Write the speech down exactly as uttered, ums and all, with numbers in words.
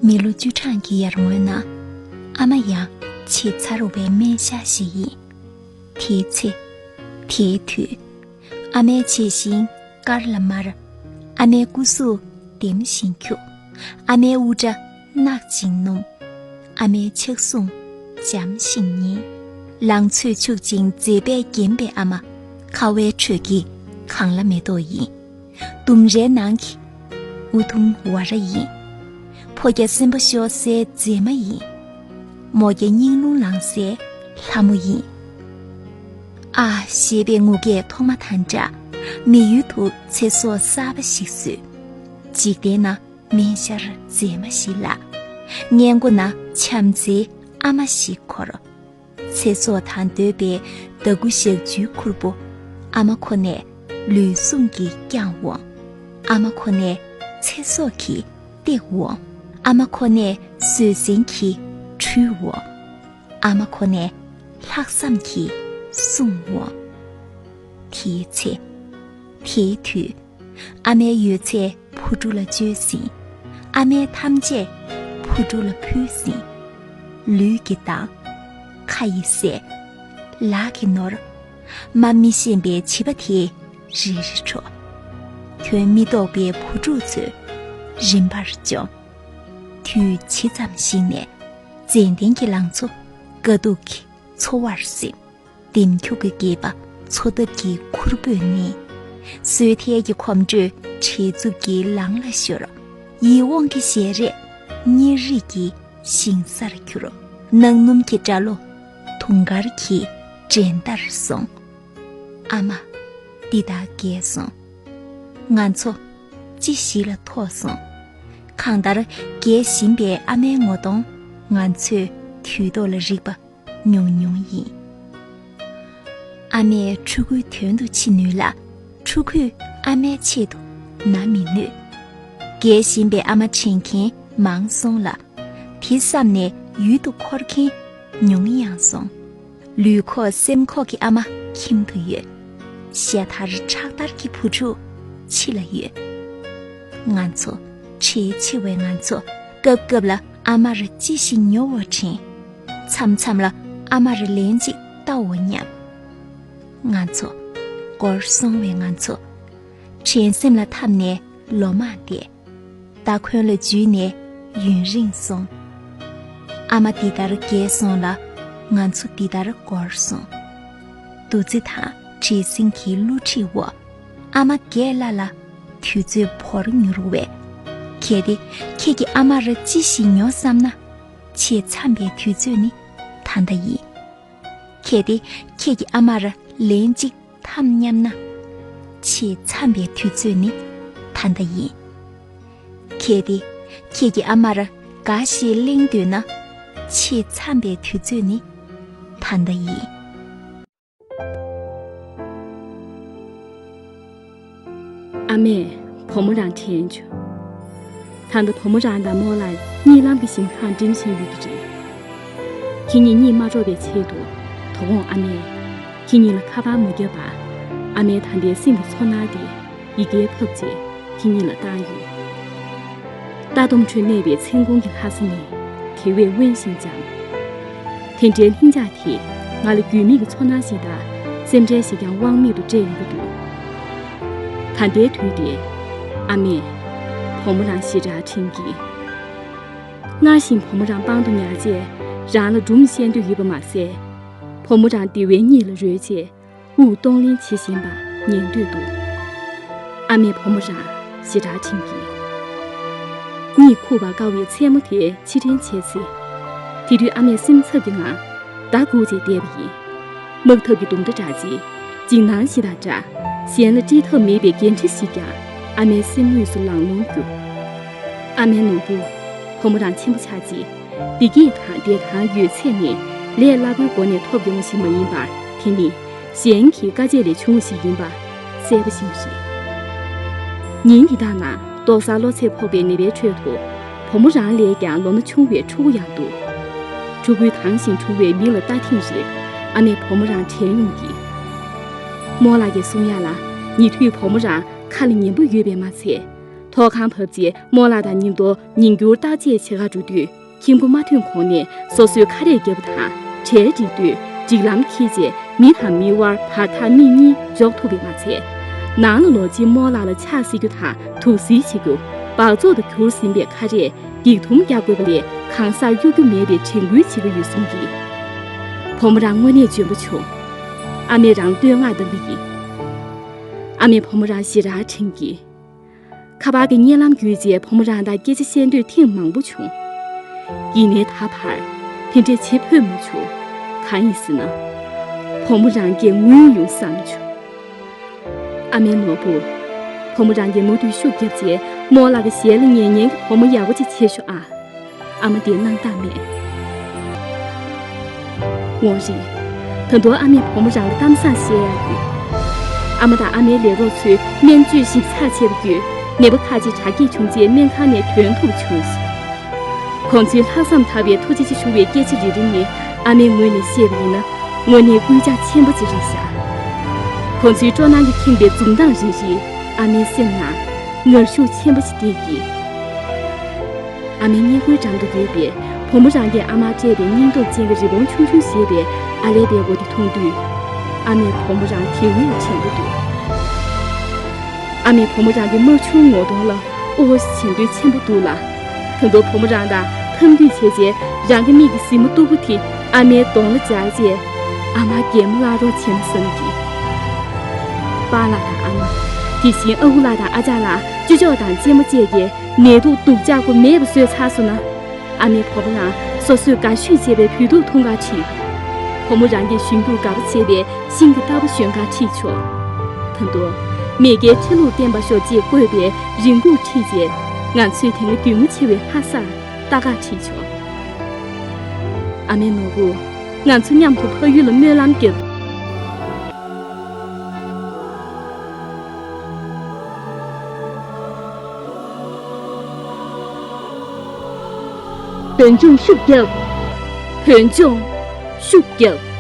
མི་ལོ་བཅུ་གྲངས་ཀྱི་ཡར་སྔོན་ན། ཨ་མ་ཡང་ཆེས་ཚ་རུ་བའི་སྨན་ཞག་ཞིག་ཡིན། དེའི་ཚེ། དེའི་དུས། ཨ་མའི་བྱད་བཞིན་དཀར་ལ་དམར། ཨ་མའི་སྐུ་གཟུགས་ལྡེམ་ཞིང་འཁྱུག་ཨ་མའི་དབུ་སྐྲ་གནག་ཅིང་སྣུམ། ཨ་མའི་ཕྱག་ཟུང་འཇམ་ཞིང་ཉེ། ལང་ཚོས་ཕྱུག་ཅིང་མཛེས་པས་བརྒྱན་པའི་ཨ་མ། ཁ་བའི་ཁྲོད་ཀྱི་གངས་ལ་མེ་ཏོག་ཡིན། ལྡུམ་རའི་ནང་གི་ཨུ་དུམ་ཝ་ར་ཡིན། ཕོ་རྒྱ་སེམས་པ་ཤོར་སའི་མཛེས་མ་ཡིན། མོ་རྒྱ་སྙིང་རླུང་ལངས་སའི་ལྷ་མོ་ཡིན། ཨ་ཞེས་པའི་ངུ་སྐད་ཐོག་མ་དང་འདྲ། མི་ཡུལ་དུ་ཚེ་སྲོག་གསར་པ་ཞིག་བཟོས། འཇིག་རྟེན་ན་སྨན་ཤར་མཛེས་མ་ཞིག་ལ། སྔས་མགོ་ན་བྱམས་བརྩེའི་ཨ་མ་ཞིག་འཁོར། ཚེ་སྲོག་དང་འདོད་པའི་ཟླ་དགུ་ཞག་བཅུའི་ཁུར་པོ། ཨ་མ་ཁོ་ནས་ལུས་ཟུངས་ཀྱིས་བསྐྱངས་འོང་། ཨ་མ་ཁོ་ནས་ཚེ་སྲོག་གིས་བཏེགས་འོང་། ཨ་མ་ཁོ་ནས་བཟོད་བསྲན་གྱིས་འཁྲུལ་འོང་། ཨ་མ་ཁོ་ནས་ལྷག་བསམ་གྱིས་བསྲུང་འོང་། དེའི་ཚེ། དེའི་དུས། ཨ་མའི་ཡོད་ཚད་བུ་ཕྲུག་ལ་བཅོལ་ཟིན། ཨ་མའི་ཐམས་ཅད་བུ་ཕྲུག་ལ་ཕུལ་ཟིན། ལུས་ཀྱིས་བཏང་། ཁ་ཡིས་བསད། ལག་གིས་ནོར། སྨྲ་མི་ཤེས་པའི་བྱིས་པ་དེས་རེ་རེ་འཕྲོག་དོན་མི་རྟོགས་པའི་བུ་ཕྲུག་ཚོས་རིམ་པར་བཅོམ། དུས་ཇི་ཙམ་ཞིག་ནས། ཙན་དན་གྱི་ལང་ཚོ་དཀའ་སྡུག་གི་འཚོ་བར་སིམ། ལྡེམ་འཁྱུག་གི་སྒལ་པ་མཚོ་འདབས་ཀྱི་ཁུར་པོས་མནན། སོས་ཐལ་གྱི་གོམ་བགྲོད་བྲེལ་འཚུབ་ཀྱི་ལང་ལ་ཤོར། ཡིད་འོང་གི་ཞལ་རས་གཉེར་རིས་ཀྱི་ཞིང་སར་གྱུར། གནག་སྣུམ་གྱི་སྒྲ་ལོ་དུང་དཀར་གྱི་འགྲན་ཟླར་སོང་། ཨ་མ། འདི་ལྟར་རྒས་སོང་། ང་ཚོ་ཅི་ཞིག་ལ་ཐོགས་སོང་། གང་ལྟར་རྒས་བཞིན་པའི་ཨ་མའི་ངོ་གདོང་ང་ཚོས་དུས་ཐོག་ལ་རིག་པ་ཉུང་ཉུང་ཡིན། ཨ་མས་ཕྲུ་གུའི་དོན་དུ་འཆི་ནུས་ལ། ཕྲུ་གུས་ཨ་མའི་ཆེད་དུ་ན་མི་ནུས། རྒས་བཞིན་པའི་ཨ་མ་དྲན་མཁན་མང་སོང་ལ། དེ་བསམ་ནས་ཡུལ་དུ་འཁོར་མཁན་ཉུང་ཡང་སོང་། ལུས་ཁོག་སེམས་ཁོག་གི་ཨ་མ་ཁྱིམ་དུ་ཡོད། ཤ་དར་ཁྲག་དར་གྱི་བུ་ཕྲུག་ཕྱི་ལ་ཡོད། ང་ཚོ། ཁྲེལ་ཆེ་བའི་ང་ཚོ་སྐབས་སྐབས་ལ་ཨ་མར་ཅི་ཞིག་ཉོ་བར་དྲན། མཚམས་མཚམས་ལ་ཨ་མར་ལན་ཅིག་ལྟའོ་སྙམ། ང་ཚོ། སྒོར་སོང་བའི་ང་ཚོ། དྲན་སེམས་ལ་འཐམས་ནས་ལོ་མང་འདས། མདའ་འཁོན་ལ་འཇུས་ནས་ཡུན་རིང་སོང་། ཨ་མ་འདི་ལྟར་རྒས་སོང་ལ། ང་ཚོ་འདི་ལྟར་འགོར་སོང་། འདུ་འཛི་དང་བྲེལ་ཟིང་གི་བསླུ་བྲིད་འོག་ཨ་མ་རྒས་སླ་ལ་དུས་ཚོད་བོར་མྱུར་བས། གལ་ཏེ་ཁྱེད་ཀྱིས་ཨ་མར་ཅི་ཞིག་ཉོ་བསམ་ན། ཆེས་འཚམ་པའི་དུས་ཚོད་ནི་ད་ལྟ་ཡིན། གལ་ཏེ་ཁྱེད་ཀྱིས་ཨ་མར་ལན་གཅིག་འཐམ་སྙམ་ན། ཆེས་འཚམ་པའི་དུས་ཚོད་ནི་ད་ལྟ་ཡིན། གལ་ཏེ་ཁྱེད་ཀྱིས་ཨ་མར་དགའ་ཞེས་གླེང་འདོད་ན། ཆེས་འཚམ་པའི་དུས་ཚོད་ནི་ད་ལྟ་ཡིན། ཨ་མས་བུ་མོ་རང་དྲན་བྱུང་། ད་ལྟ་བུ་མོ་རང་དང་རྨོ་ལགས་གཉིད་ལམ་གྱི་ཞིང་ཁམས་འགྲིམ་བཞིན་ཡོད་ཀྱི་རེད། ཁྱེད་གཉིས་གཉིད་མ་འཕྲོག་པའི་ཆེད་དུ། དོ་དགོང་ཨ་མས་ཁྱེད་གཉིས་ལ་ཁ་པར་མ་བརྒྱབ་པར། ཨ་མའི་ད་ལྟའི་སེམས་ཀྱི་ཚོར་སྣང་དེ་ཡི་གེར་ཕབ་རྗེས་ཁྱེད་གཉིས་ལ་བཏང་ཡོད། ལྟ་འདོམས་ཁྲོད་གནས་པའི་མཚན་གུང་གི་ལྷ་ས་ནི་དེ་བས་དབེན་ཞིང་འཇམ། དེ་འདྲའི་ལྷིང་འཇགས་དེས་ང་ལ་རྒྱུས་མེད་ཀྱི་ཚོར་སྣང་ཞིག་དང་སེམས་ཁྲལ་ཞིག་ཀྱང་དབང་མེད་དུ་སྤྲད་ཡོང་གི་འདུག་ད་ལྟའི་དུས་འདིར། ཨ་མས། བུ་མོ་རང་ཞེ་དྲག་དྲན་གྱིས། སྔར་བཞིན་བུ་མོ་རང་པང་དུ་ཉར་རྗེས་རང་ལ་སྒྲུང་བཤད་འདོད་ཡོད་པ་མ་ཟད། བུ་མོ་རང་སྡེ་བའི་གཉིད་ལ་རོལ་རྗེས་དབུགས་གཏོང་ལེན་བྱེད་བཞིན་པ་ཉན་འདོད་འདུག་ཨ་མས་བུ་མོ་རང་ཞེ་དྲག་དྲན་གྱིས། གཉིད་ཁུག་པར་དཀའ་བའི་མཚན་མོ་དེ་ཕྱིར་དྲན་བྱས་ཚེ། དེ་དུས་ཨ་མས་སེམས་འཚབ་ཀྱི་ངང་མདའ་སྒུག་བྱས་བསྡད་པ་ཡིན། དམག་འཐབ་ཀྱི་དུང་སྒྲ་བསྒྲགས་རྗེས་འཇིགས་སྣང་ཞིག་དང་འདྲ། གཞན་ལ་དཀྲི་ཐབས་མེད་པའི་འགན་འཁྲི་ཞིག་ཀྱང་ཨ་མའི་སེམས་ངོས་སུ་ལང་ལོང་གྱུར། ཨ་མའི་ནོར་བུ། བུ་མོ་རང་ཆེན་པོ་ཆགས་རྗེས། བདེ་སྐྱིད་དང་བདེ་ཐང་ཡོད་ཚད་ནི་ལས་སླ་པོའི་སྒོ་ནས་ཐོབ་ཡོང་བ་ཞིག་མ་ཡིན་པར། དེ་ནི་གཞན་གྱི་དཀའ་སྤྱད་ལས་བྱུང་བ་ཞིག་ཡིན་པ་གསལ་པོ་ཤེས་པ་རེད། ཉིན་འདི་དག་ནང་ཏོག་གསར་གློ་ཚད་ཕོག་པའི་ནད་པའི་ཁྲོད་དུ། བུ་མོ་རང་ལས་ཀྱང་ལོ་ན་ཆུང་བའི་ཕྲུ་གུ་ཡང་འདུག་ཕྲུ་གུའི་དྭངས་ཤིང་གྲུང་བའི་མིག་ལ་ལྟ་ཐེངས་རེར། ཨ་མས་བུ་མོ་རང་དྲན་ཡོང་གི། རྨོ་ལགས་ཀྱིས་གསུང་ཡག་ལ། ཉེ་དུས་བུ་མོ་རང་ཁ་ལ་ངན་པ་ཡོད་པས་མ་ཚད། ཐོག་ཁང་བབས་རྗེས་རྨོ་ལགས་དང་མཉམ་དུ་ཉིན་འགྱུར་བརྟག་དཔྱད་བྱེད་གར་འགྲོ་དུས། ཁྱིམ་སྒོ་མ་ཐོན་གོང་ནས་སོ་སོས་ཁ་རས་བརྒྱབ་པ་དང་། གྲལ་སྒྲིག་དུས་སྒྲིག་ལམ་འཁེལ་རྗེས་མི་དང་མི་དབར་བར་ཐག་མིག་གཉིས་འཇོག་ཐུབ་པས་མ་ཚད། ནང་ལ་ལོག་རྗེས་རྨོ་ལགས་ལ་ཕྱག་བསིལ་རྒྱུ་དང་དུག་སེལ་བྱེད་རྒྱུ། འབག་བཙོག་ཏུ་གྱུར་ཟིན་པའི་ཁ་རས་སྒྲིག་ཐུམ་རྒྱག་དགོས་པ་ལས་གང་སར་གཡུག་རྒྱུ་མེད་པའི་དྲན་སྐུལ་བྱེད་ཀྱི་ཡོད་གསུངས་ཀྱིས། བུ་མོ་རང་དངོས་གནས་འཇོན་པོ་བྱུང་། ཨ་མས་རང་བསྟོད་བསྔགས་གཏང་གི་ཡིན། ཨ་མས་བུ་མོ་རང་ཞེ་དྲག་དྲན་གྱིས། ཁ་པར་གྱི་བརྙན་ལམ་བརྒྱུད་རྗེས་བུ་མོ་རང་དང་སྐད་ཆ་བཤད་འདོད་ཐེངས་མང་པོ་བྱུང་། ཡིན་ནའི་ད་བར་དེ་འདྲས་བྱེད་ཕོད་མ་བྱུང་། གང་ཡིན་ཟེར་ན། བུ་མོ་རང་གིས་ངུས་ཡོང་བསམ་བྱུང་། ཨ་མའི་ནོར་བུ། བུ་མོ་རང་གིས་མུ་མཐུད་ཤུགས་བརྒྱབ་རྗེས་རྨོ་ལགས་ཀྱི་ཞལ་ལ་ཉན་ཉན་གྱི་བུ་མོ་ཡག་པོ་ཅིག་བྱེད་ཤོག་ཨ། ཨ་མ་དེ་སྣང་དག་མེད། འོང་རིགས། ད་དུང་ཨ་མས་བུ་མོ་རང་ལ་གཏམ་བཟང་བཤད་ཡག་ཡོད། ཨ་མ་དང་ཨ་མའི་ལས་རོགས་ཚོས་སྨན་བཅོས་ཞིབ་ཚགས་བྱས་པ་བརྒྱུད་ནད་པ་ཁག་ཅིག་དྲག་སྐྱེད་བྱུང་རྗེས་སྨན་ཁང་ནས་ཐོན་ཐུབ་བྱུང་སོང་། ཁོང་ཚོའི་ལྷག་བསམ་དག་པའི་ཐུགས་རྗེ་ཆེ་ཞུ་བའི་སྐད་ཆ་རེ་རེ་ནི་ཨ་མའི་ངོས་ནས་བཤད་པ་ཡིན་ན་དངོས་གནས་སྐུལ་ལྕག་ཆེན་པོ་ཅིག་རེད་ཤག་ཁོང་ཚོའི་སྤྲོ་སྣང་གིས་ཁེངས་པའི་འཛུམ་མདངས་རེ་རེས་ཨ་མའི་སེམས་ནང་ངར་ཤུགས་ཆེན་པོ་ཞིག་སྟེར་གྱིས། ཨ་མའི་སྔས་མགོའི་འགྲམ་དུ་ཡོད་པའི་བུ་མོ་རང་གིས་ཨ་མར་སྤྲད་པའི་སྙིང་སྟོབས་ཅན་གྱི་རི་བོང་ཆུང་ཆུང་ཞེས་པའི་ཨ་ལེ་བའི་མགོ་དེ་མཐོང་དུས། ཨ་མས་བུ་མོ་རང་དེ་བས་དྲན་གྱི་འདུག་ཨ་མས་བུ་མོ་རང་གི་དམར་ཆུང་ངོ་གདོང་ལ་དབུ་བ་ཞིག་བྱིན་འདོད་ཆེན་པོ་འདུག་ལ། ད་དུང་བུ་མོ་རང་དང་འཐམ་འདོད་བྱས་རྗེས་རང་གི་མིག་གི་གཟིགས་མོ་སྟུག་པོ་དེ་ཨ་མའི་གདོང་ལ་སྦྱར་རྗེས། ཨ་མར་གད་མོ་བླག་རོགས་བྱས་ན་བསམ་གྱིས། པཱ་ལགས་དང་ཨ་མ། དེ་བཞིན་ཨ་ཁུ་ལགས་དང་ཨ་ཅག་ལགས་ཅོ་ཅོག་དང་ལྕེ་མོ་བཅས་ཀྱིས། ནད་དུག་སྡུག་ཅག་པོ་མེད་པ་བཟོས་ཚར་སོང་ན། ཨ་མས་བུ་མོ་རང་སོ་སོས་དགའ་ཤོས་བྱས་པའི་བོད་ཐུག་འཐུང་གར་ཁྲིད། བུ་མོ་རང་གིས་གཞོན་སྐྱེས་དགའ་པོ་བྱེད་པའི་ཤིང་གི་རྟ་ཕོ་ཞོན་གར་ཁྲིད་ཆོག་ད་དུང་མེས་རྒྱལ་ཁྲི་ལུགས་བརྟན་པར་ཤོག་ཅེས་བཀོད་པའི་རི་འགུག་ཁྲིད་རྗེས། ང་ཚོས་དེ་སྔ་རྒྱུས་མངའ་ཆེ་བའི་ལྷ་སར་ལྟ་གར་ཁྲིད་ཆོག་ཨ་མའི་ནོར་བུ། ང་ཚོ་མཉམ་དུ་ཕ་ཡུལ་ལ་སྨོན་ལམ་བརྒྱབ། བོད་ལྗོངས་ཤུགས་རྒྱབ། བོད་ལྗོངས་ཤུགས་རྒྱབ།